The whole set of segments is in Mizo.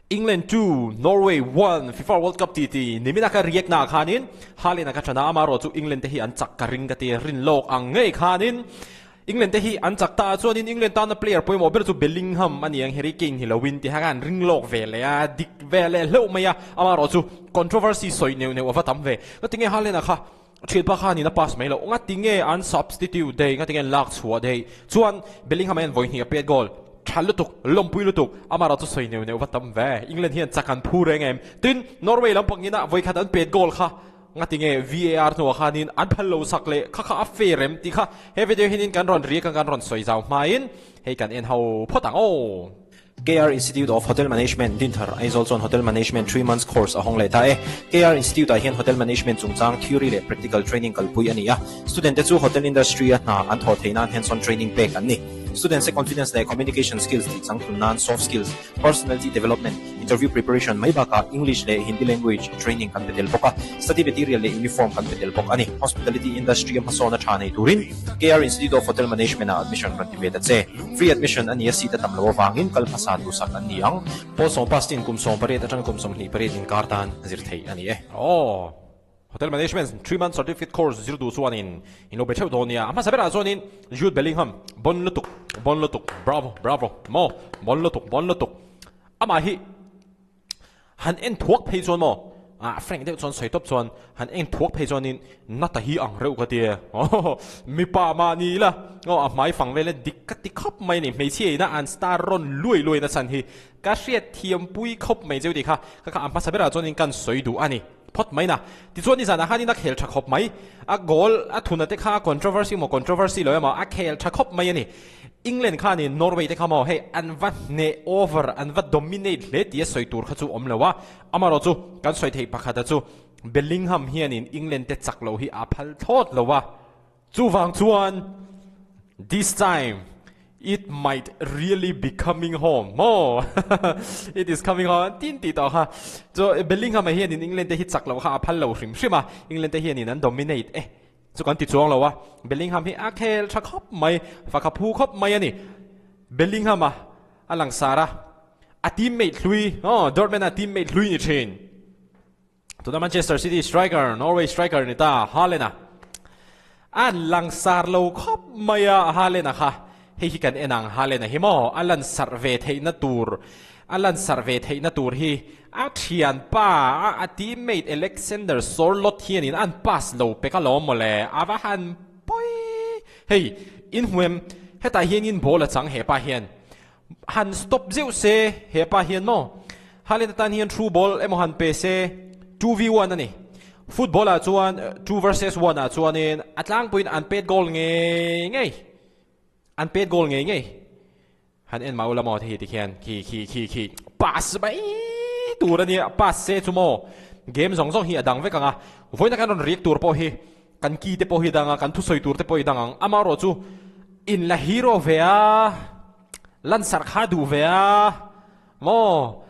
England 2, Norway 1, FIFA World Cup ti ti nimina ka react na khanin Haaland a ka thana amarawh chu England te hi an chak ka ring ka ti rin lawk ang ngei khanin England te hi an chak ta a chuanin England tana player pawimawh ber chu Bellingham a ni ang Harry Kane hi loin ti kha an ring lawk ve leh a dik ve leh hleuh mai a amarawh chu controversy sawi neuh neuh a va tam ve ka tinge Haaland a kha Thianpa khanin a pass mai loh. Ngatinge an substitute daih, ngatinge an lak chhuah daih. Chuan Bellingham hian vawi hnih a pet goal. Tha lutuk, lawmpui lutuk. Amarawh chu sawi neuh neuh va tam ve. England hian chak an phu reng em? Tin, Norway lampangin a vawi khat an pet goal kha ngatinge VAR hnuah khanin an phal lo sak leh kha kha a fair em tih kha he video hianin kan rawn riak a kan rawn sawi zau hmain hei kan en ho phawt ang aw. KR Institute of Hotel Management, Dinthar, Aizawl chuan Hotel Management 3 Months Course a hawng leh ta e. KR Institute ah hian Hotel Management chungchang theory leh practical training kalpui a ni a. Student te chu hotel industry a hna an thawh theih nan hands-on training pek an ni. Students te confidence leh communication skills tih changtlun nan soft skills, personality development, interview preparation mai bakah English leh Hindi language training kan pe tel bawk a. Study material leh uniform kan pe tel bawk a ni. Hospitality industry a hmasawn a tha nei turin KR Institute of Hotel Management ah admission rawn ti ve ta che. Free admission a nia seat a tam loh avangin kal hmasa duhsak an ni ang. Pawl sawm pass tin kum 18 atanga kum 28 inkar tan zir theih a ni e. Aw. Hotel Management 3 month certificate course zir duh chuanin in lo be theuh dawn nia. A hmasa berah chuanin Jude Bellingham bon lutuk, bon lutuk, bravo, bravo, maw, bon lutuk, bon lutuk. Amah hi. Han en thuak phei chuan maw? Ah, Frank deuh chuan sawi tawp chuan han en thuak phei chuanin nata hi ang reuh ka ti e. Aw, mipa mahni ila aw a hmai fang vel e dik ka ti khawp mai ni. Hmeichhia ina an star rawn luai luai na chhan hi ka hriat thiam pui khawp mai cheu tih kha ka kha a hmasa berah chuanin kan sawi duh a ni phawt mai na. Tichuan nizanah khanin a khel tha khawp mai. A goal a thuna te kha a controversy maw controversy lo emaw a khel tha khawp mai a ni. England khanin Norway te kha maw hei an va hneh over, an va dominate hle tia sawi tur kha chu awm lo a, amarawh chu kan sawi theih pakhata chu Bellingham hianin England te chak loh hi a phal thlawt lo a, chuvang chuan this time it might really be coming home maw it is coming home an tin tih tawh kha, chu Bellingham-a hianin England te hi chak loh kha a phal lo hrim hrim a, England te hianin an dominate e. Chu kan ti chuang lo a, Bellingham hi a khel tha khawp mai, fakha phu khawp mai a ni. Bellingham a a langsar a, a teammate hlui, aw, Dortmund a teammate hlui ni thin. Tuna Manchester City striker, Norway striker ni ta, Haaland a a langsar lo khawp mai a, Haaland a kha hei hi kan en ang, Haaland a hi maw a lansarh ve theihna tur, a lansarh ve theihna tur hi a thianpa a a teammate Alexander Sorloth hianin an pass lo pek alawm mawle, a va han pawi. Hei, in hmu em? Hetah hianin ball a chang hepa hian han stop zeuh se hepa hian maw Haaland atan hian through ball emaw han pe se 2v1 a ni. Football ah chuan 2 versus 1 ah chuanin a tlangpuiin an pet goal ngei ngei. An pet goal ngei ngei. Han en mah ula maw te hi tikhian khi khi khi khi pass mai tur a nia pass se chu maw game zawng zawng hi a dang vek ang a vawiina kan rawn riak tur pawh hi kan ki te pawh hi a dang a kan thusawi tur te pawh hi a dang ang amaherawh chu in la hero ve a lansarh kha duh ve a maw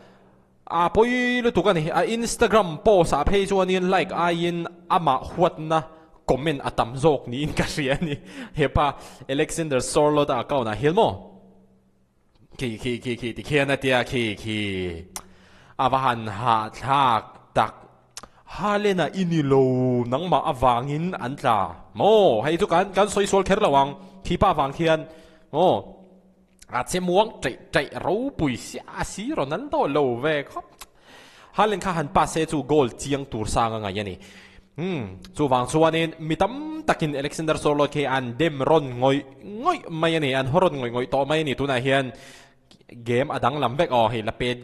a pawi lutuk a ni a Instagram post ah phei chuanin like aiin amah huatna comment a tam zawk niin ka hria a ni hepa Alexander Sorloth a account ah hian maw khi khi khi khi tikhian a tia khi khi a va han hahthlak tak Haaland ah i ni lo nangmah avangin an tla maw hei chu kan kan sawi sual kher lo ang khipa avang khian maw. A che muang ṭaih ṭaih ropui sia a si Ronaldo lo ve khawp. Haaland kha han pass se chu goal chiang tur sang a ngaih a ni. Umm chuvang chuanin mi tam takin Alexander Sorloth khi an dem rawn ngawih ngawih mai a ni, an haw rawn ngawih ngawih tawh mai a ni. Tunah hian game a danglam vek aw hei la pet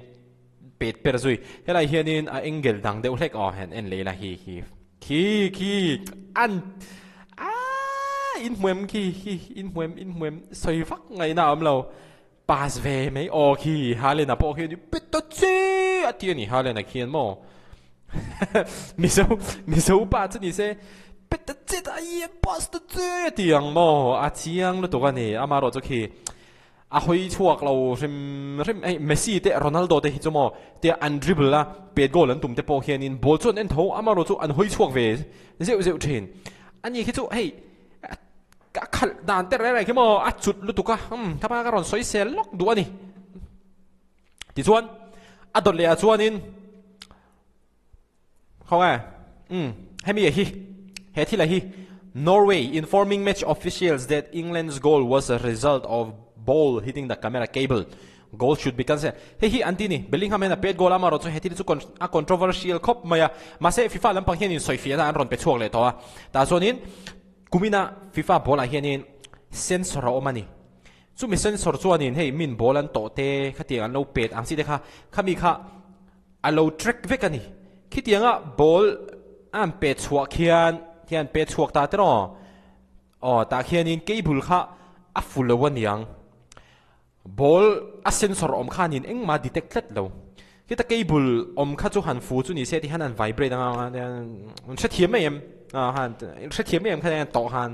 pet per zui. Helai hianin a angle dang deuh hlek aw han en leh ila hi hi. Khi khi an aaa in hmuem khi khi in hmuem in hmuem sawi vak ngaihna a awm lo pass ve mai aw khi Haaland-a pawh khian pet ta che a ti a ni Haaland-a khian maw Mizo Mizo pa chu ni se pet ta che ta i pass ta che a ti ang maw a chiang lutuk a ni amaherawh chu khi A hawi chhuak lo hrim hrim hei Messi te Ronaldo te hi chu maw tia an dribble a pet goal an tum te pawh hianin ball chu an en tho amaherawh chu an hawi chhuak ve zeuh zeuh thin. Ani khi chu hei a khalh dan te reng reng khi maw a cut lutuk a umm thapa ka rawn sawi sel lawk duh a ni. Tichuan. a dawt leh ah chuanin khawnge umm hemi a hi he thil a hi Norway informing match officials that England's goal was a result of ball hitting the camera cable goal should be cancelled hei hi an ti ni Bellingham hian a pet goal a amaherawhchu he thil chu a controversial khawp mai a mahse FIFA lampang hianin sawifiahna an rawn pe chhuak leh tawh a tah chuanin kumina FIFA ball ah hianin sensor a awm a ni. Chumi sensor chuanin hei min ball an tawh te khatiang an lo pet ang chi te kha khami kha a lo track vek a ni. Khitianga ball a an pet chhuah khian hian pet chhuak ta tiraw aw tah khianin cable kha a fu lo aniang. Ball a sensor awm khanin engmah detect tlat lo. Khita cable awm kha chu han fu chu ni se ti hian an vibrate anga an hrethiam mai em han hrethiam mai em kha tawh khan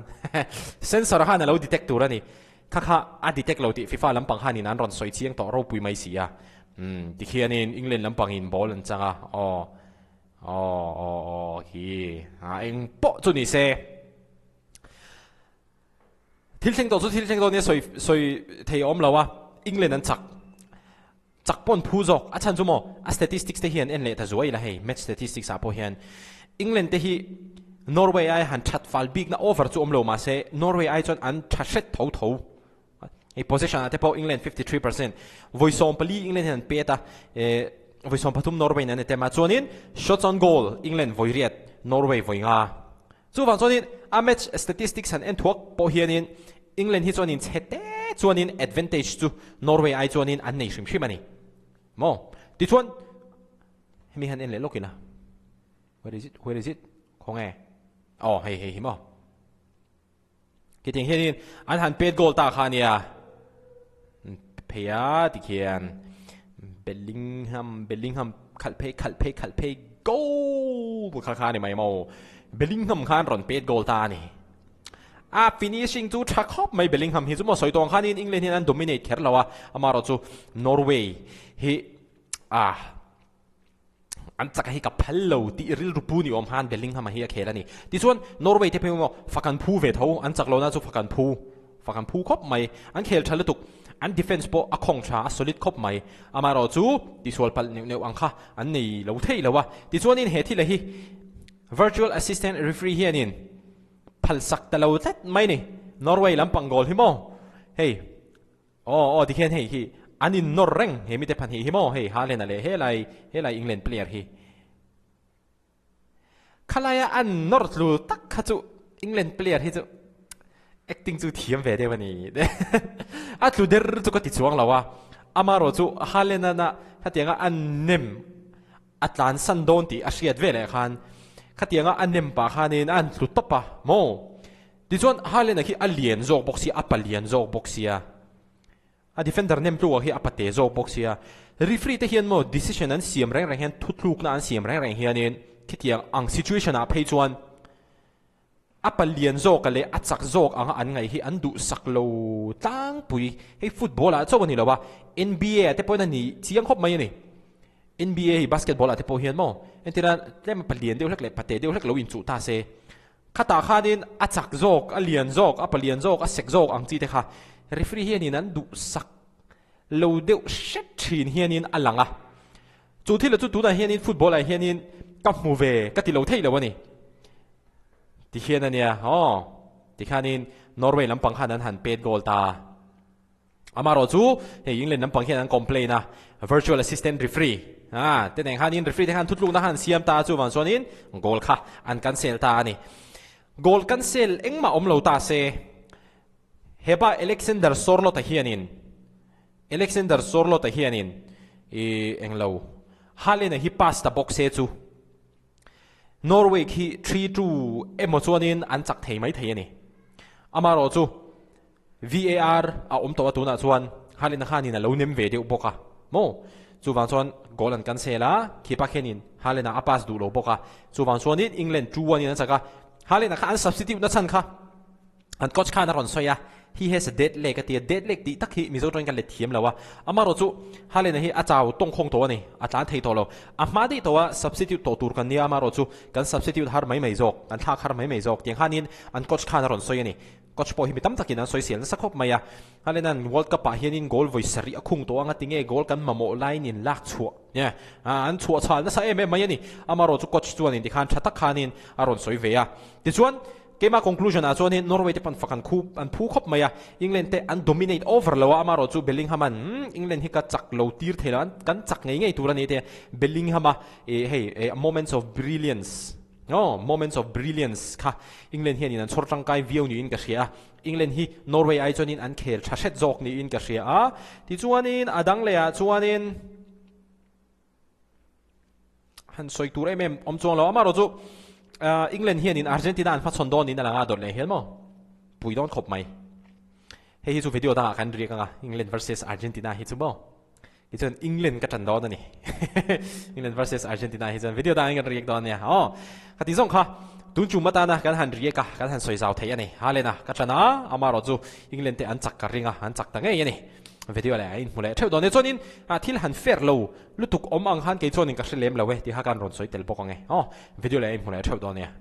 sensor khan a lo detect tur a ni. Kha kha a detect lo tih FIFA lampang khanin an rawn sawi chiang tawh ropui mai si a. Umm tikhianin England lampangin ball an chang a aw aw aw aw khi a eng pawh chu ni se. Thil thleng tawh chu thil thleng tawh nia sawi sawi thei a awm lo a England an chak. Chak pawn phu zawk a chhan chu maw a statistics te hi an en leh ta zuai ila hei match statistics ah pawh hian England te hi Norway ai han that fal bik na over chu awm lo mahse Norway ai chuan an tha hret tho tho hei possession ah te pawh England 53% vawi 14 England hian an pet a eh vawi 13 Norway in an attempt a chuanin shots on goal England vawi riat Norway vawi nga Chuvang chuanin a match statistics han en thuak pawh hianin England hi chuanin chhe te chuanin advantage chu Norway ai chuanin an nei hrim hrim a ni maw? Tichuan hemi han en leh lawk ila where is it where is it khawnge aw hei hei hi maw khitiang hianin an han pet goal ta kha ania phei a tikhian Bellingham Bellingham khalh phei khalh phei khalh phei goal kha kha ni mai maw Bellingham khan rawn pet goal ta a ni a finishing chu tha khawp mai Bellingham hi chu maw sawi tawng khanin England hian an dominate kher lo a amaherawh chu Norway hi a An chak hi ka phal lo tih rilru pu ni awm khan Bellingham-a hi a khel a ni. Tichuan, Norway te phei maw fak an phu ve tho, an chak lohna chu fak an phu, fak an phu khawp mai. An khel tha lutuk, an defence pawh a khawng tha, a solid khawp mai. Amaherawh chu tihsual palh neuh neuh ang kha an nei lo thei lo a. Tichuanin he thila hi virtual assistant referee hianin phalsak ta lo tlat mai ni. Norway lampang goal hi maw hei. Aw aw tikhian hei hi an in nawr reng he mite pahnih hi maw hei Haaland-a leh helai helai England player hi khalaia an nawr tlu tak kha chu England player hi chu acting chu thiam ve deuh a ni a tlu der chu ka ti chuang lo a amaherawh chu Haaland-a na khatianga an nem a tlan san dawn tih a hriat ve leh khan khatianga a nem pah khanin a han tlu tawp a maw. Tichuan Haaland-a khi a lian zawk bawk sia, a palian zawk bawk sia, a defender nem tluka khi a pate zawk bawk sia. Referee te hian maw decision an siam reng reng hian thutlukna an siam reng reng hianin khitiang ang situation ah phei chuan a palian zawka leh a chak zawk anga an ngaih hi an duhsak lo tlangpui. Hei football ah chauh a ni lo a, NBA ah te pawhin a ni chiang khawp mai a ni. NBA hi basketball ah te pawh hian maw entirna tlem a palian deuh hlek leh pate deuh hlek lo inchuh ta se. Khatah khanin a chak zawk, a lian zawk, a palian zawk, a sek zawk ang chi te kha referee hianin an duhsak lo deuh hret thin hianin a lang a. Chu thil chu tunah hianin football ah hianin ka hmu ve ka ti lo thei lo a ni. Ti hian a nia aw. Tikhanin Norway lampang khan an han pet goal ta. Amaherawh chu hei England lampang hian an complain a, virtual assistant referee a te nen khanin referee te khan thutlukna khan an siam ta a, chuvang chuanin goal kha an cancel ta a ni. Goal cancel engmah awm lo ta se, hepa Alexander Sorloth-a hianin Alexander Sorloth-a hianin i englo Haaland-a hi pass ta bawk se chu Norway khi 3-2 emaw chuanin an chak thei mai thei a ni. Amaherawh chu VAR a awm tawh a tunah chuan Haaland khanin a lo nem ve deuh bawk a maw? Chuvang chuan goal an cancel a, khipa khianin Haaland-a a pass duh lo bawk a, chuvang chuanin England 2-1 in an chak a, Haaland-a kha an substitute na chhan kha an coach khan a rawn sawi a, he has a dead leg a ti a, dead leg tih tak hi Mizo tawngin kan let thiam lo a, amaherawh chu Haaland-a hi a chau tawngkhawng tawh a ni, a tlan thei tawh lo, a hma daih tawh a substitute tawh tur kan nia amaherawh chu kan substitute har mai mai zawk, kan thlak har mai mai zawk tiang khanin an coach khan a rawn sawi a ni. Coach pawh hi mi tam takin an sawisel nasa khawp mai a. Haaland-a'n World Cup-ah hianin goal vawi sarih a khung tawh ang a ti nge goal kan mamawh laiin in lak chhuah nge an chhuah chhal nasa em em mai a ni. Amaherawhchu coach chuanin tikhan tha tak khanin a rawn sawi ve a. Tichuan, keimah conclusion ah chuanin Norway te pawn fak an khu an phu khawp mai a. England te an dominate over lo a, amaherawhchu Bellingham-a'n England hi ka chak lo tir thei lo, kan chak ngei ngei tur a ni te Bellingham-a hei moments of brilliance. Aw, moments of brilliance kha England hianin an chhawr tangkai viau niin ka hria a, England hi Norway ai chuanin an khel tha hret zawk niin ka hria a, tichuanin a dang lehah chuanin han sawi tur em em awm chuang lo, amaherawh chu England hianin Argentina an hmachhawn dawn niin a lang a, dawt leh hian maw pui dawn khawp mai. Hei hi chu video dangah kan riak ang a, England versus Argentina hi chu maw. Tichuan England ka ṭan dawn a ni. England versus Argentina hi chuan video dangin kan react dawn a nia. Aw, ka ti zawng kha tun tum atana kan han react a, kan han sawi zau thei a ni. Haaland a ka ṭan a, amaherawh chu England te an chak ka ring a, an chak ta ngei a ni. Video leh a inhmu leh ṭheuh dawn e. Chuanin thil han fair lo lutuk awm ang khan kei chuanin ka hre lem lo e tih kha kan rawn sawi tel bawk ang e. Aw, video leh a inhmu leh ṭheuh dawn nia.